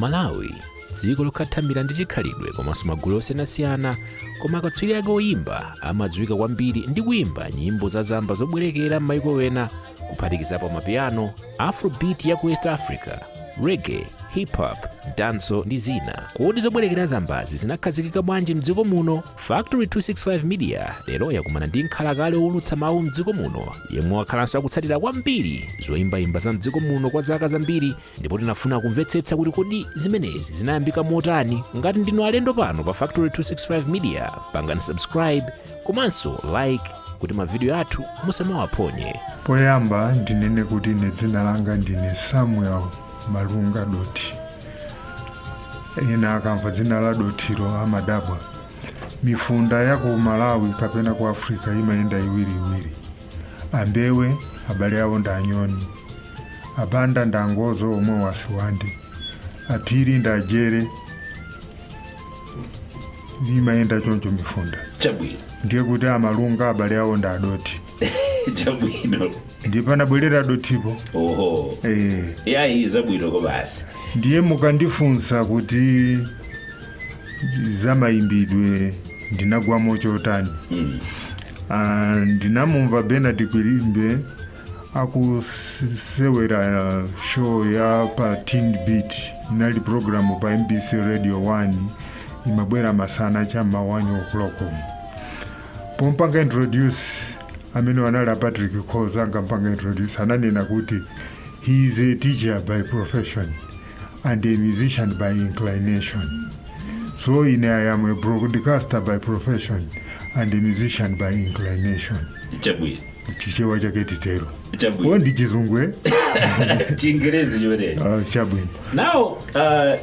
Malawi, dziko lokhathamira ndi chikhalidwe komanso magulu osiyanasiyana, koma akatswiri ake oyimba amadziwika kwambiri ndi kuyimba nyimbo za zamba zobwerekera m'mayiko ena, kuphatikizapo amapiano, Afrobeat ya ku West Africa, reggae, hip hop, dancehall ndi zina. Kodi zobwerekera zambazi zinakhazikika bwanji mdziko muno? Factory 265 Media lero yakumana ndi mkhalakale owulutsa mawu mdziko muno yemwe wakhalanso akutsatira kwambiri zoyimbayimba za mdziko muno kwa zaka zambiri, ndipo tinafuna kumvetsetsa kuti kodi zimenezi zinayambika motani. Ngati ndinu alendo pano pa Factory 265 Media, pangani subscribe komanso like kuti mavidiyo athu musamawaphonye. Poyamba ndinene kuti ine dzina langa ndine Samuel Malunga Doti. Ena akamva dzina la Dotiro amadabwa. Mifunda ya ku Malawi kapena ku Africa imayenda iwiriiwiri. Ambewe abale awo ndi Anyoni, Abanda ndi Angozo omwe wasiwande, Aphiri ndi Ajere. Imayenda choncho mifunda. Ndiye kuti Amalunga abale awo ndi Adoti. Ndiye panabwerera Dotipo. Oho. Yayi, zabwino kobasi. Ndiye mukandifunsa kuti zamayimbidwe ndinagwamo chotani, ndinamumva Bernard Kwilimbe akusewera show ya pa Teen Beat. Inali programu pa MBC Radio 1, imabwera masana cham'ma 1 o'clock. Pompanga introduce, amene anali a Patrick Khoza ankampanga introduce, ananena kuti he is a teacher by profession and a musician by inclination. So ine, I am a broadcaster by profession and a musician by inclination. Chichewa chake titero. O, ndi chizungu, eh? Chingerezi chimenechi. Ah, chabwino. Now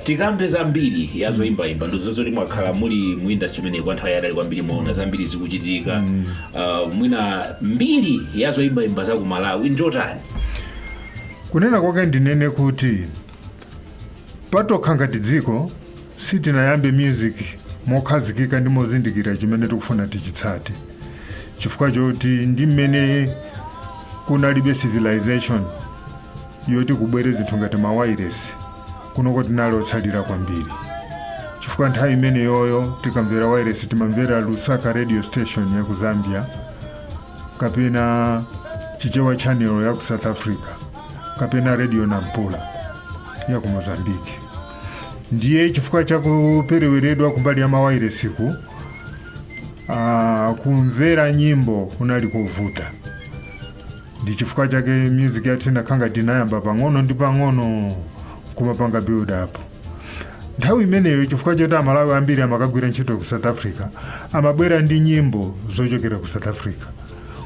tikambe zambiri ya zoyimbayimba ndizozoti mwakhala muli mu industry imeneyi kwa nthawi yatali kwambiri, mwaona zambiri zikuchitika. Mwina mbiri ya zoyimbayimba za ku Malawi njotani? Kunena kwake ndinene kuti patokha ngati dziko sitinayambe music mokhazikika ndi mozindikira chimene tikufuna tichitsate, chifukwa choti ndi mmene kunalibe civilization yoti kubwere zinthu ngati mawayiresi kunoko, tinali otsalira kwambiri, chifukwa nthawi imeneyoyo tikamvera wireless timamvera Lusaka Radio Station ya ku Zambia kapena Chichewa Channel ya ku South Africa kapena Radio Nampula ya ku Mozambique. Ndiye chifukwa chakupereweredwa kumbali ya mawayiresiku, kumvera nyimbo kunali kovuta. Ndi chifukwa chake music yathu inakhanga tinayamba pang'ono ndi pang'ono kumapanga build up nthawi imeneyo, chifukwa choti Amalawi ambiri amakagwira ntchito ku South Africa, amabwera ndi nyimbo zochokera ku South Africa.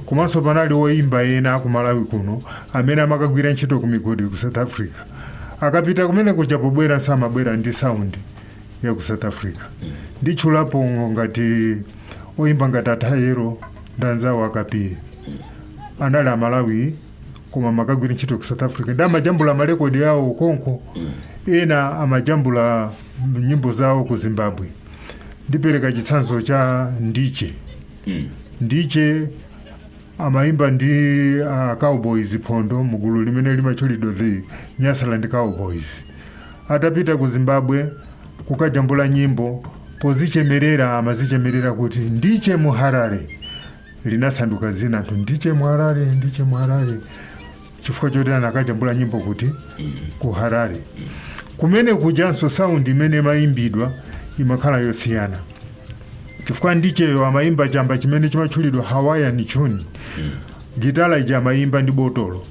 Komanso panali woyimba ena aku Malawi kuno amene amakagwira ntchito ku migodi ku South Africa. Akapita kumene kuja, pobweranso amabwera ndi sound ya ku South Africa. Nditchulapo ngati oyimba ngati Atayero ndi anzawo Akapiye, anali Amalawi koma amakagwira ntchito ku South Africa ndi amajambula malekodi awo konko. Ena amajambula nyimbo zawo ku Zimbabwe. Ndipereka chitsanzo cha Ndiche. Ndiche amayimba ndi Cowboys Phondo mugulu limene limatchulidwa the Nyasaland Cowboys. Atapita ku Zimbabwe kukajambula nyimbo, pozichemerera amazichemerera kuti "Ndiche mu Harare". Linasanduka dzina anthu, "Ndiche mu Harare, Ndiche mu Harare", chifukwa choti anakajambula nyimbo kuti ku Harare. Kumene kujanso sound imene imayimbidwa imakhala yosiyana, chifukwa Ndicheyo amayimba chamba chimene chimatchulidwa Hawaiian tune. Gitala ija amayimba ndi botolo.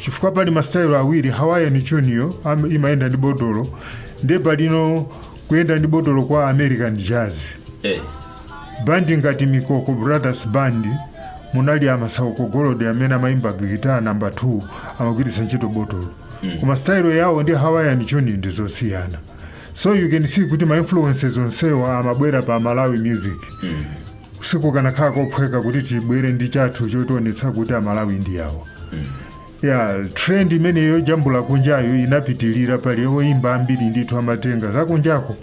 Chifukwa pali masitayilo awiri. Hawaiian tune yo imayenda ndi botolo, ndiye palino kuyenda ndi botolo kwa American jazz. Bandi ngati Mikoko Brothers Band, munali Amasauko Golod amene amayimba gitara namba 2, amagwiritsa ntchito botolo, koma style yawo ndi Hawaiian tune ndi zosiyana. So you can see kuti ma influences onsewa amabwera pa Malawi music. Sikukanakhala kophweka kuti tibwere ndi chathu chotionetsa kuti Amalawi ndi yawo. Ya trend imeneyo jambula kunjayo inapitilira. Pali oyimba ambiri ndithu amatenga zakunjako.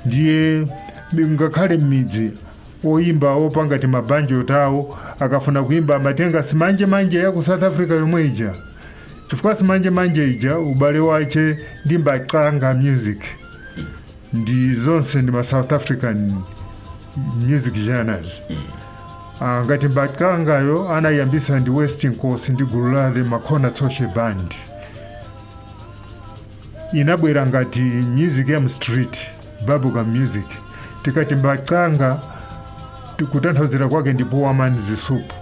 Ndiye ngakhale m'midzi oyimba opanga timabanjo tawo akafuna kuimba amatenga simanje manje ya ku South Africa yomwe ija. Chifukwa simanje manje ija ubale wache ndi mbaqanga music ndi zonse ndi ma South African music genres. Ngati mbaqangayo anayambisa ndi West Nkosi ndi gulu la the Makona Tsoshe Band. Inabwera ngati music ya street, bubblegum music. Tikati mbaqanga, tikutanthauzira kwake ndi poor man's soup.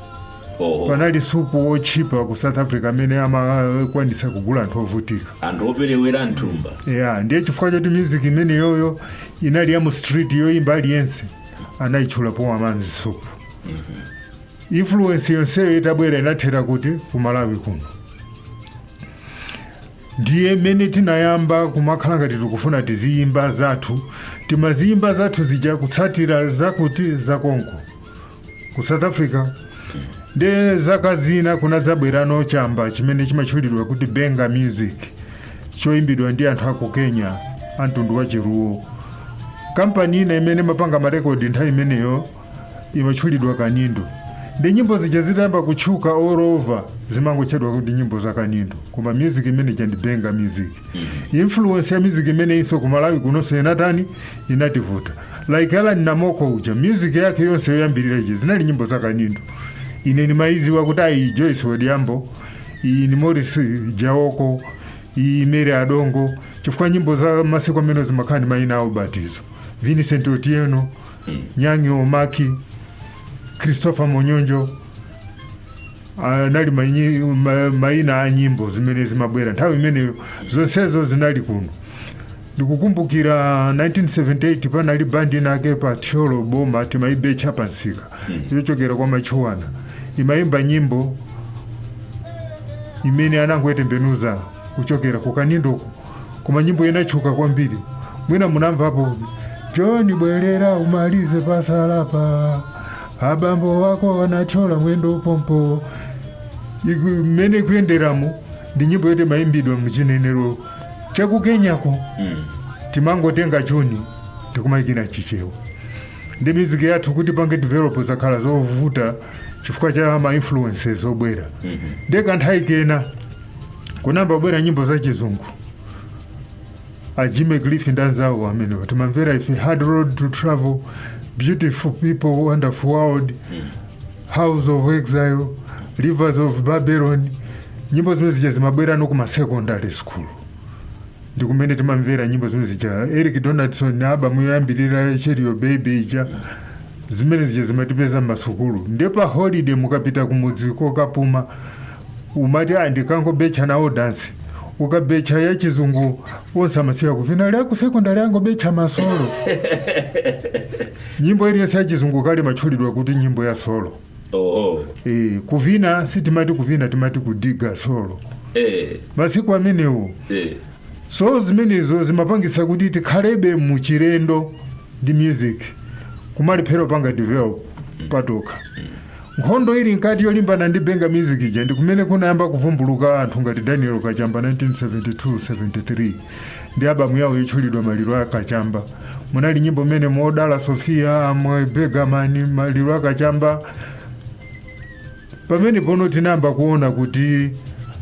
Panali supu wotchipa ku South Africa amene amakwanisa kugula anthu ovutika. Anthu operewera mthumba. Ya, ndiye chifukwa choti music imene yoyo inali ya mu street yoyimba aliyense, anayitchula poor man's soup. Influence yonseyo itabwera inathera kuti? Ku Malawi kuno. Ndiye mmene tinayamba kumakhala ngati tikufuna tiziyimba zathu. Timaziyimba zathu zija kutsatira zakuti zakonko ku South Africa. Ndiye zaka zina kunadzabwerano chamba chimene chimatchulidwa kuti benga music, choyimbidwa ndi anthu aku Kenya amtundu wa Chiluo. Kampani ina imene mapanga marekodi nthawi imeneyo imatchulidwa Kanindo. Ndi nyimbo zija zitayamba kutchuka all over, zimangotchedwa kuti nyimbo za Kanindo, koma music imene ija ndi benga music. Influence ya music imene inso ku Malawi kunonso inatani? Inativuta. Like Alan Namoko uja, music yake yonse yoyambirira ija zinali nyimbo za Kanindo. Ine nimayiziwa kuti ayi, Joyce Odhiambo iyi, ni Morris Jaoko iyi, Mary Adongo, chifukwa nyimbo za masiku amene zimakhala ndi mayina awo batizo: Vincent Otieno, Nyangi Omaki, Christopher Monyonjo. Anali mayina a nyimbo zimene zimabwera nthawi imeneyo, zonsezo zinali kuno. Ndikukumbukira 1978 panali bandi inake pa Thyolo boma, timayibecha pansika, yochokera kwa Machuwana, imayimba nyimbo imene anangoyetembenuza kuchokera ku Kanindoko, koma nyimbo inatchuka kwambiri. Mwina munamvapo: "John bwerera umalize pasalapa, abambo wako anathyola mwendo pompo." Mmene ikuyenderamo ndi nyimbo yoti mayimbidwa muchinenero chakukenyako. Timangotenga chuni tikumayikira Chichewa. Ndi music yathu kuti pange develop zakhala zovuta chifukwa cha ma influences obwera. Ndi kanthawi kena kunamba kubwera nyimbo za Chizungu, a Jimmy Cliff ndi anzawo amenewa. Timamvera ife "Hard Road to Travel", "Beautiful People, Wonderful World", "House of Exile", "Rivers of Babylon". Nyimbo zimene zija zimabwera no kuma secondary school, ndi kumene timamvera nyimbo zimene zija. Eric Donaldson, album yoyambirira "Cheerio Baby" ija, zimene zija zimatipeza mmasukulu. Ndiye pa holiday mukapita kumudzi kokapuma, umati, "Ah, ndikangobecha nawo dansi." Ukabecha ya Chizungu, onse amasiya kupina ali aku secondary angobecha masolo. Nyimbo iliyonse ya Chizungu kale matchulidwa kuti nyimbo ya solo. E, kuvina sitimati kuvina, timati kudiga solo masiku amenewo. So zimenezo zimapangitsa kuti tikhalebe muchilendo ndi music, kumalephera panga develop patoka. Nkhondo ili nkati yolimbana ndi benga music ija, ndi kumene kunayamba kuvumbuluka anthu ngati Daniel Kachamba 1972 73 ndi album yawo yotchulidwa Maliro a Kachamba. Munali nyimbo mmene Modala Sofia amwe Begamani, Maliro a Kachamba. Pamene pono tinayamba kuona kuti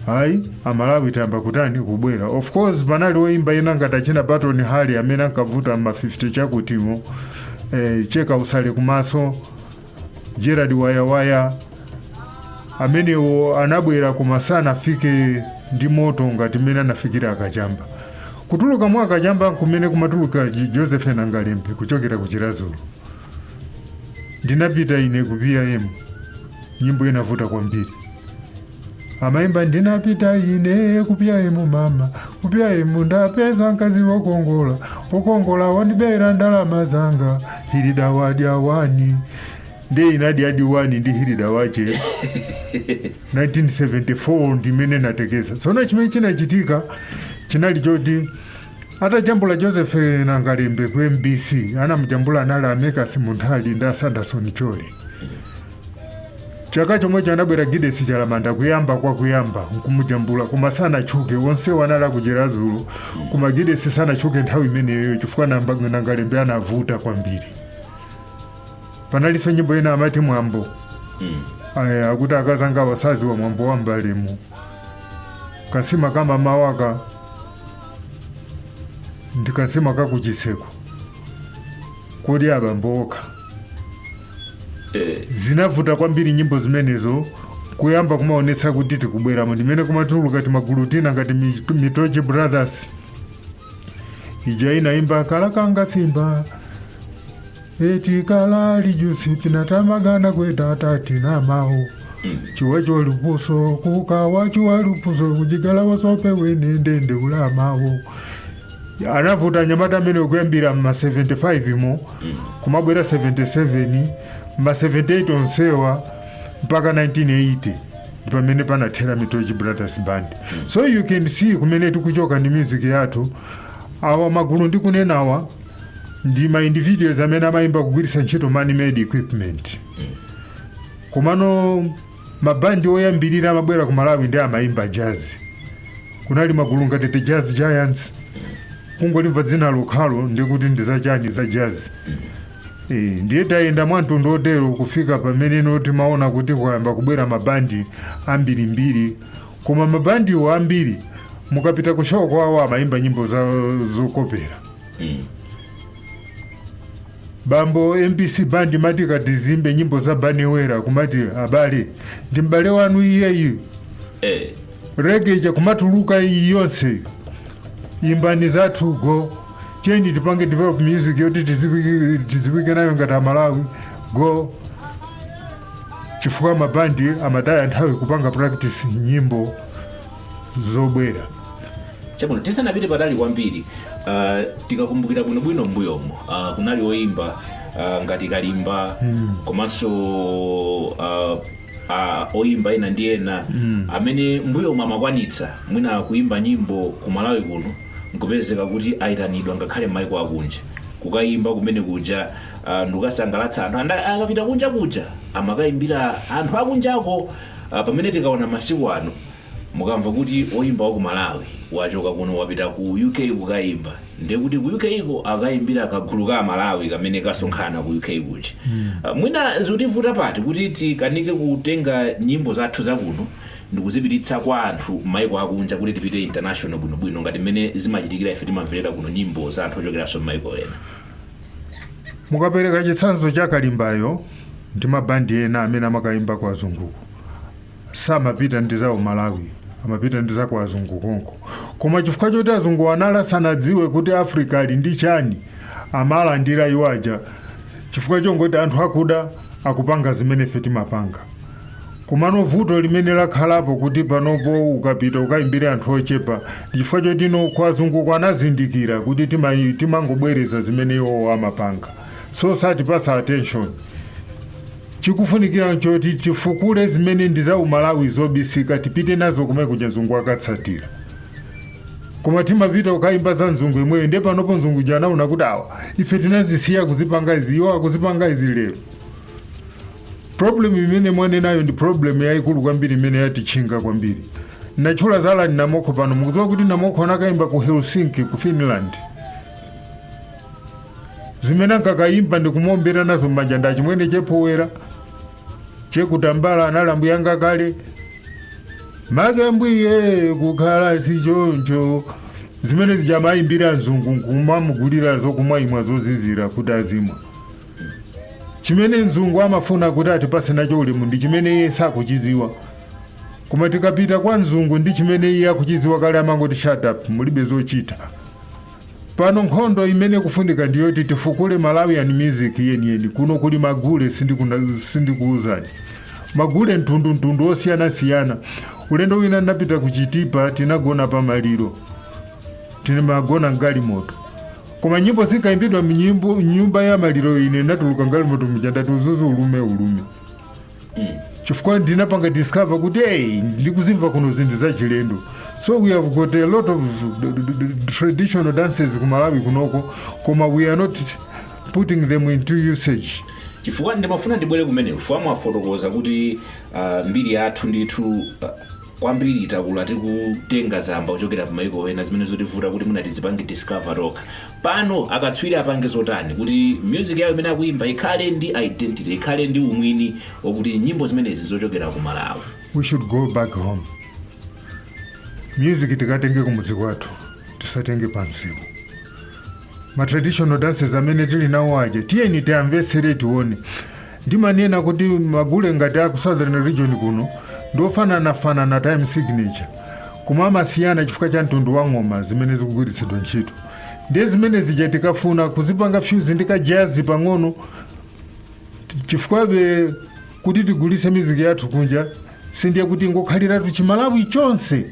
ayi, Amalawi tayamba kutani? Kubwera. Of course panali woimba ina ngati achina Baton Hali amene ankavuta ma 50 chakutimo, Cheka Usale kumaso, Gerard Wayawaya, amenewo anabwera koma sanafike ndi moto ngati mmene anafikira Akachamba. Kutuluka mwa Akachamba kumene kumatuluka Joseph Nangalembe kuchokera ku Chirazulu. "Ndinapita ine ku PIM", nyimbo inavuta kwambiri. Amaimba, "Ndinapita ine ku PIM mama, ku PIM ndapeza mkazi wokongola, wokongola wandibera ndalama zanga, Hilida wadya wani." Ndiye inadi adiwani ndi Hilida wache 1974 ndimene natekeza. Tsono chimene chinachitika chinali choti atajambula Joseph Nangalembe ku MBC, anamujambula anali Amekasi Munthali ndi Asanderson Chole. Chaka chomwecho anabwera Gidesi Chalamanda kuyamba kwa kuyamba nkumujambula, koma sanatchuke. Onsewo anali akuchera. Koma Gidesi sanatchuke nthawi imeneyo chifukwa Nangalembe anavuta kwambiri. Panalinso nyimbo ina amati "Mwambo". Aya, akuti akazanga wasaziwa mwambo wa mbalemu. Kansima kama mawaka ndi kansima kakuchiseko kodi abambo okha. Zinavuta kwambiri nyimbo zimenezo kuyamba kumaonetsa kuti tikubweramo, ndimene kumatuluka timagulu tina ngati Mitoji Brothers ija inaimba kalakanga simba eti kalali jusi tinatamagana kwetata tina mawu chiwa cholupuso kukawa chiwa lupuso kujigala wasope wene ndende ulamawo. Anavuta anyamata amene kuyambira ma 75 mo kumabwera 77, ma 78 onsewa mpaka 1980 ndi pamene panathera Mitoji Brothers Band. So you can see kumene tikuchoka ndi music yathu. Awa magulu ndikunenawa ndi ma individuals amene amayimba kugwiritsa ntchito man made equipment, komano mabandi oyambirira amabwera ku Malawi ndi amayimba jazz. Kunali magulu ngati the Jazz Giants. Kungolimva dzina lokhalo ndikuti ndi zachani, za jazz. Ndiye tayenda mwamtundu otero kufika pamene no timaona kuti kuyamba kubwera mabandi ambirimbiri, koma mabandiwo ambiri mukapita ku show kwawo amayimba nyimbo zokopera. Bambo MBC Band mati katizimbe nyimbo za Banewera, kumati abale ndi m'bale wanu iyeyi. Reggae ija kumatuluka iyi yonse, imbani zathu go, tiyeni tipange develop music yoti tiziwike nayo ngati Amalawi go, chifukwa mabandi amataya nthawi kupanga practice nyimbo zobwera. Chabwino, tisanapite patali kwambiri, tikakumbukira bwinobwino m'mbuyomo, kunali oyimba ngati Kalimba komanso oyimba ena ndi ena amene mbuyomo amakwanitsa mwina kuimba nyimbo ku Malawi kuno nkupezeka kuti ayitanidwa ngakhale m'mayiko akunja kukayimba kumene kuja, ndikukasangalatsa anthu. Akapita kunja kuja amakayimbira anthu akunjako. Pamene tikaona masiku ano, mukamva kuti oyimba wa ku Malawi wachoka kuno wapita ku UK kukayimba, ndiye kuti ku UK ko akayimbira kagulu ka Malawi kamene kasonkhana ku UK kuja. Mwina zikutivuta pati kuti tikanike kutenga nyimbo zathu zakuno ndikuzipititsa kwa anthu m'mayiko akunja kuti tipite international bwinobwino ngati mmene zimachitikira ife timamverera kuno nyimbo za anthu ochokeranso m'mayiko ena? Mukapereka chitsanzo cha Kalimbayo ndi mabandi ena amene amakayimba kwa azunguko, samapita ndi zawo Malawi, amapita ndi za kwa azungu konko. Koma chifukwa choti azungu anali sanadziwe kuti Africa ali ndi chani, amalandira iwo aja chifukwa chongoti anthu akuda akupanga zimene ife timapanga. Komano vuto limene lakhalapo kuti panopo ukapita ukayimbire anthu ochepa ndi chifukwa choti no kwa azunguko anazindikira kuti timangobwereza zimene iwowo amapanga, so satipasa attention. Chikufunikira nchoti tifukule zimene ndi za Umalawi zobisika, tipite nazo kumene kuja, mzungu akatsatira. Koma timapita ukayimba za mzungu imweyo. Ndiye panopo mzungu janaona kuti awa ife tinazisiya kuzipanga izi, iwo akuzipanga izi lero. Problem imene mwanenayo ndi problem yayikulu kwambiri imene yatichinga kwambiri. Natchula za Alan Namoko pano. Mukudziwa kuti Namoko anakayimba ku Helsinki ku Finland? Zimene ankakayimba ndikumombera nazo m'manja ndachimwene chepowera chekutambala analambuyanga kale make mbwiye kukhala sichoncho. Zimene zijamayimbira mzungu nkumamugulira zokumwa imwa zozizira kuti azimwa. Chimene mzungu amafuna kuti atipase nacho ulemu ndi chimene iye sakuchidziwa. Koma tikapita kwa mzungu ndi chimene iye akuchidziwa kale, amangoti, "Shut up, mulibe zochita pano." Nkhondo imene kufunika ndiyoti tifukule Malawian music yeniyeni. Kuno kuli magule, sindikuwuzani, magule mtundu osiyanasiyana. Ulendo wina ndinapita ku Chitipa, tinagona pa maliro, tinamagona mgalimoto, koma nyimbo zikayimbidwa mnyumba ya maliro. Ine natuluka galimoto mja, ndati, "Uzuzu ulume ulume," chifukwa ndinapanga discover kuti hey, ndikuzimva kuno zinthu zachilendo. So we have got a lot of traditional dances ku Malawi kunoko, koma we are not putting them into usage. Chifukwa ndimafuna ndibwere kumene, chifukwa mwafotokoza kuti mbiri yathu ndithu kwambiri takula tikutenga zamba kuchokera kumaiko ena, zimene zotivuta kuti mwina tizipange discover tokha. Pano akatswiri apange zotani kuti music yawo imene akuimba ikhale ndi identity, ikhale ndi umwini wakuti nyimbo zimenezi zochokera ku Malawi? We should go back home. Music tikatenge kumudzi kwathu, tisatenge pansewu. Ma traditional dances amene tili nawo aja, tiyeni tiyamvetsere, tione. Ndimanena kuti magule ngati aku Southern Region kuno ndofananafanana time signature, koma amasiyana chifukwa cha mtundu wa ng'oma zimene zikugwiritsidwa ntchito. Ndiye zimene zija tikafuna kuzipanga fuse ndi ka jazz pang'ono, chifukwabe kuti tigulitse music yathu kunja, sindiye kuti ngokhaliratu Chimalawi chonse,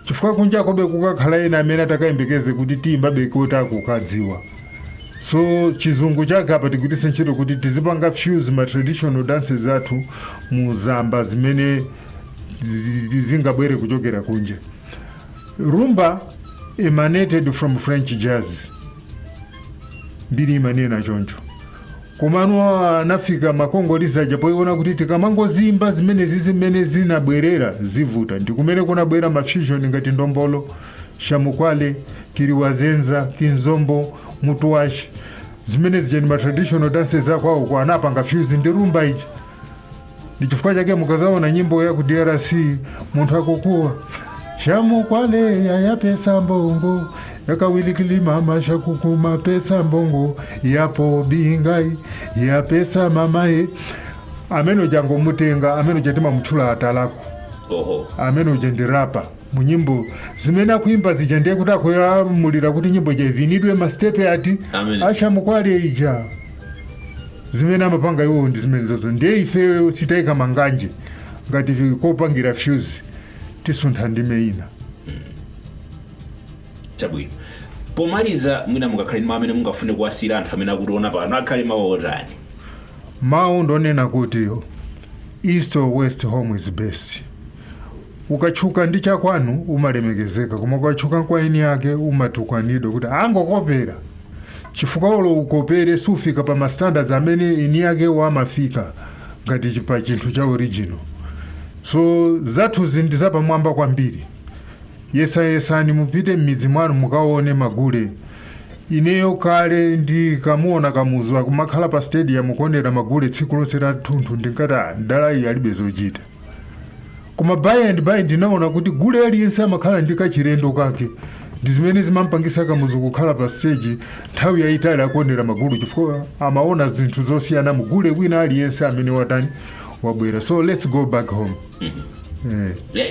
chifukwa kunja kobe kukakhala ena amene atakayembekeze kuti tiyimbabe koti akukadziwa. So chizungu chake apa tigwiritse ntchito kuti tizipanga fuse ma traditional dances athu mu zamba zimene zingabwere kuchokera kunja. Rumba emanated from French jazz, mbiri imanena choncho. Komano anafika Makongolese aja poiona kuti tikamangozimba zimenezi zimene zinabwerera zivuta, ndi kumene kunabwera ma fusion ngati ndombolo, shamukwale, kiliwazenza, kinzombo, mutuwashi. Zimene zija ni ma traditional dances akwawo kwa anapanga fuse ndi rumba iji. Ndi chifukwa chake mukazaona nyimbo ya ku DRC, munthu akukuwa shamukwale yayapesa mbongo yakawilikili mama shakukuma pesa mbongo yapo bingai yapesa mamaye, amene uja ngomutenga, amene uja timamutchula atalako. Amene uja ndi rapper munyimbo zimene akuimba zija, ndiye kuti akulamulira kuti nyimbo ija ivinidwe mastepe ati. Amene. Ashamukwale ija zimene amapanga iwo ndi zimene zozo. Ndiye ife titayika manganje ngati kopangira fuse, tisuntha ndime ina. Chabwino, pomaliza mwina mungakhale ndi mawu amene mungafune kuwasiyira anthu amene akutiona pano, akhale mawu otani? Mawu ndonena kuti east or west, home is best. Ukatchuka ndi chakwanu umalemekezeka, koma ukatchuka kwa eni yake umatukwanidwa kuti angokopera, chifukwa olo ukopere sufika pa ma standards amene eni yake wamafika ngati pa chinthu cha original. So zathuzi ndi zapamwamba kwambiri. Yesayesani mupite m'midzi mwanu mukaone magule. Ineyo kale ndikamuona Kamuzu akumakhala pa stadium kuonera magule tsiku lonse la thunthu, ndinkati, "Ah, ndala iyi alibe zochita." Koma by and by ndinaona kuti gule aliyense amakhala ndi kachilendo kake, ndi zimene zimampangisa Kamuzu kukhala pa stage nthawi yayitali akuonera magulu, chifukwa amaona zinthu zosiyana mugule wina aliyense amene watani wabwera. So let's go back home.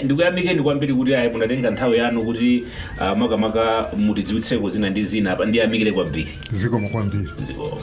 Ndikuyamikeni kwambiri kuti ayi, munatenga nthawi yanu kuti makamaka mutidziwitseko zina ndi zina apa. Ndiyamikire kwambiri. Zikomo kwambiri. Zikomo.